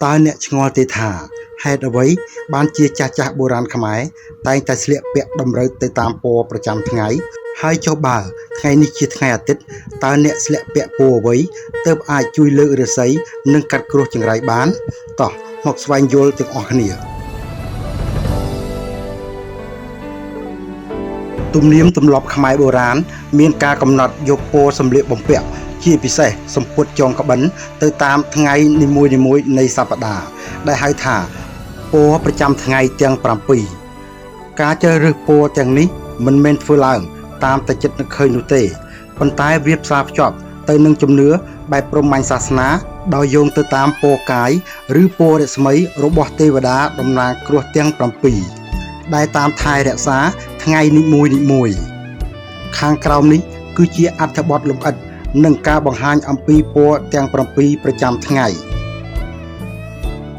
តើអ្នកឆ្ងល់ទេថាហេតុអ្វីបានជាចាស់ៗបុរាណខ្មែរតែងតែស្លៀកពាក់តម្រូវទៅតាមពណ៌ប្រចាំថ្ងៃហើយចុះបើថ្ងៃនេះជាថ្ងៃអាទិត្យតើអ្នកស្លៀកពាក់ពណ៌អ្វីទើបអាចជួយលើករាសីនិងកាត់គ្រោះចង្រៃបានតោះមកស្វែងយល់ទាំងអស់គ្នា ទំនៀមទម្លាប់ខ្មែរបុរាណមានការកំណត់យកពណ៌សម្លៀកបំពាក់ជាពិសេសសំពត់ចងក្បិនទៅតាមថ្ងៃនីមួយៗនៃសប្តាហ៍ដែលហៅថាពណ៌ប្រចាំថ្ងៃទាំង7ការជ្រើសរើសពណ៌ទាំងនេះមិនមែនធ្វើឡើងតាមតែចិត្តនឹកឃើញនោះទេប៉ុន្តែវាផ្សារភ្ជាប់ទៅនឹងជំនឿបែបព្រហ្មញ្ញសាសនាដោយយោងទៅតាមពណ៌កាយឬពណ៌រស្មីរបស់ទេវតាតំណាងគ្រោះទាំង7ដែលតាមថែរក្សាថ្ងៃនីមួយៗខាងក្រោមនេះគឺជាអត្ថបទលម្អិតនិងការបង្ហាញអំពីពណ៌ទាំង7ប្រចាំថ្ងៃ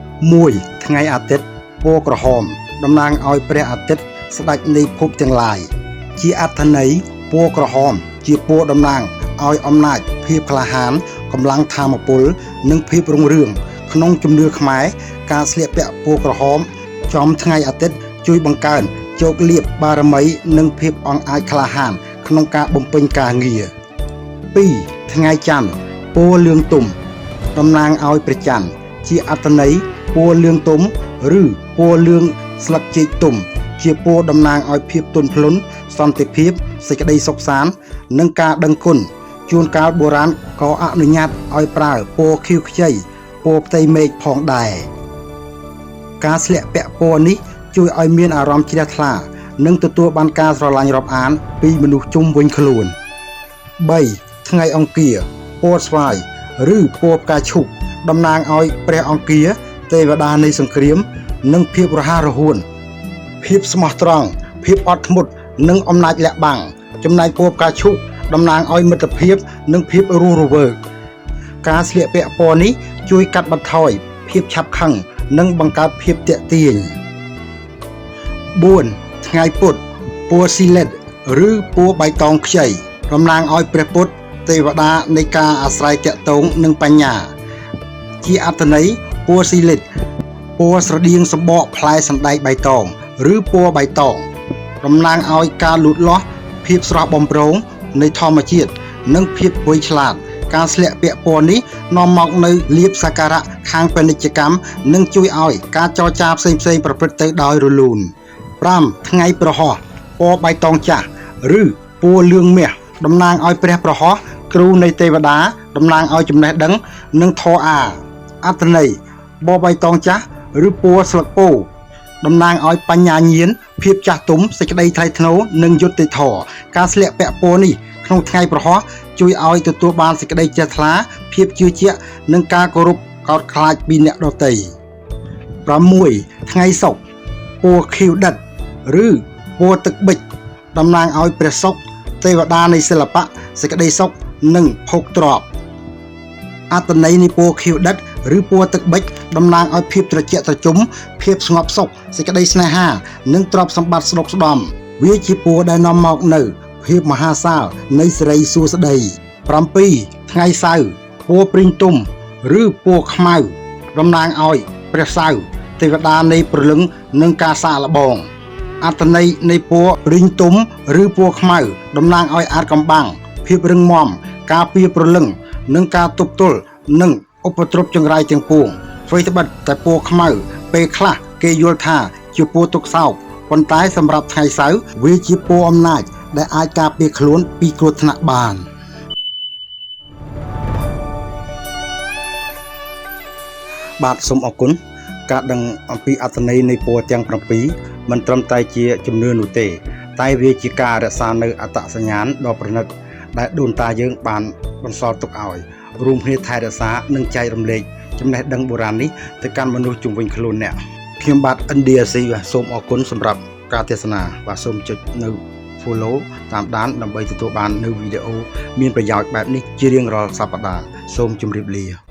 1ថ្ងៃអាទិត្យពណ៌ក្រហមតំណាងឲ្យព្រះអាទិត្យស្ដេចនៃភពទាំងឡាយជាអត្ថន័យពណ៌ក្រហមជាពណ៌តំណាងឲ្យអំណាចភាពក្លាហានកម្លាំងថាមពលនិងភាពរុងរឿងក្នុងជំនឿខ្មែរការស្លៀកពាក់ពណ៌ក្រហមចំថ្ងៃអាទិត្យជួយបង្កើនជោគលាភបារមីនិងភាពអង់អាចក្លាហានក្នុងការបំពេញការងារ2ថ្ងៃច័ន្ទពណ៌លឿងទុំតំណាងឲ្យព្រះច័ន្ទជាអត្ថន័យពណ៌លឿងទុំឬពណ៌លឿងស្លឹកចេកទុំជាពណ៌តំណាងឲ្យភាពទន់ភ្លន់សន្តិភាពសេចក្តីសុខសាន្តនិងការដឹងគុណជួនកាលបុរាណក៏អនុញ្ញាតឲ្យប្រើពណ៌ខៀវខ្ចីពណ៌ផ្ទៃមេឃផងដែរការស្លៀកពាក់ពណ៌នេះជួយឲ្យមានអារម្មណ៍ជ្រះថ្លានិងទទួលបានការស្រឡាញ់រាប់អានពីមនុស្សជុំវិញខ្លួន3ថ្ងៃអង្គារពណ៌ស្វាយឬពណ៌ផ្កាឈូកតំណាងឲ្យព្រះអង្គារទេវតានៃសង្គ្រាមនិងភាពរហ័សរហួនភាពស្មោះត្រង់ភាពអត់ធ្មត់និងអំណាចលាក់បាំងចំណែកពណ៌ផ្កាឈូកតំណាងឲ្យមិត្តភាពនិងភាពរស់រវើកការស្លៀកពាក់ពណ៌នេះជួយកាត់បន្ថយភាពឆាប់ខឹងនិងបង្កើតភាពទាក់ទាញ4ថ្ងៃពុធពណ៌ស៊ីលិតឬពណ៌បៃតងខ្ចីតំណាងឲ្យព្រះពុទ្ធទេវតានៃការអាស្រ័យទាក់ទងនិងបញ្ញាជាអត្ថន័យពណ៌ស៊ីលិតពណ៌ស្រដៀងសម្បកផ្លែសណ្តែកបៃតងឬពណ៌បៃតងតំណាងឲ្យការលូតលាស់ភាពស្រស់បំព្រងនៃធម្មជាតិនិងភាពវៃឆ្លាតការស្លៀកពាក់ពណ៌នេះនាំមកនូវលាភសក្ការៈខាងពាណិជ្ជកម្មនិងជួយឲ្យការចរចាផ្សេងៗប្រព្រឹត្តទៅដោយរលូន5ថ្ងៃប្រហោះពណ៌បៃតងចាស់ឬពណ៌លឿងមាសតំណាងឲ្យព្រះប្រហោះគ្រូនៃទេវតាតំណាងឲ្យចំណេះដឹងនិងធម៌អាអត្ថន័យពណ៌បៃតងចាស់ឬពណ៌ស្លឹកពោធិ៍តំណាងឲ្យបញ្ញាញាណភាពចាស់ទុំសេចក្តីថ្លៃថ្នូរនិងយុត្តិធម៌ការស្លៀកពាក់ពណ៌នេះក្នុងថ្ងៃប្រហោះជួយឲ្យទទួលបានសេចក្តីជ្រះថ្លាភាពជឿជាក់និងការគោរពកោតខ្លាចពីអ្នកដទៃ6ថ្ងៃសុក្រពណ៌ខៀវដិតឬពណ៌ទឹកប៊ិចតំណាងឲ្យព្រះសុក្រទេវតានៃសិល្បៈសេចក្តីសុខនិងភោគទ្រព្យអត្ថន័យនៃពណ៌ខៀវដិតឬពណ៌ទឹកប៊ិចតំណាងឲ្យភាពត្រជាក់ត្រជុំភាពស្ងប់សុខសេចក្តីស្នេហានិងទ្រព្យសម្បត្តិស្ដុកស្ដំវាជាពណ៌ដែលនាំមកនូវភាពមហាសាលនៃសិរីសួស្តី7ថ្ងៃសៅរ៍ពណ៌ព្រីងទុំឬពណ៌ខ្មៅតំណាងឲ្យព្រះសៅរ៍ទេវតានៃព្រលឹងនិងការសាកល្បងអត្ថន័យនៃពណ៌ព្រីងទុំឬពណ៌ខ្មៅតំណាងឲ្យអាថ៌កំបាំងភាពរឹងមាំការពារព្រលឹងនិងការទប់ទល់និងឧបទ្រពចង្រៃទាំងពួងអ្វីត្បិតតែពណ៌ខ្មៅពេលខ្លះគេយល់ថាជាពណ៌ទុក្ខសោកប៉ុន្តែសម្រាប់ថ្ងៃសៅរ៍វាជាពណ៌អំណាចដែលអាចការពារខ្លួនពីគ្រោះថ្នាក់បានបាទសូមអរគុណការដឹងអំពីអត្ថន័យនៃពណ៌ទាំង7មិនត្រឹមតែជាជំនឿនោះទេតែវាជាការរក្សានៅអត្តសញ្ញាណដ៏ប្រណិតដែលដូនតាយើងបានបន្សល់ទុកឲ្យរួមគ្នាថែរក្សានិងចែករំលែកចំណេះដឹងបុរាណនេះទៅកាន់មនុស្សជុំវិញខ្លួនអ្នកខ្ញុំបាទ NDRC បាទសូមអរគុណសម្រាប់ការទស្សនាបាទសូមចុចនៅ follow តាមដានដើម្បីទទួលបាននៅវីដេអូមានប្រយោជន៍បែបនេះជារៀងរាល់សប្តាហ៍សូមជម្រាបលា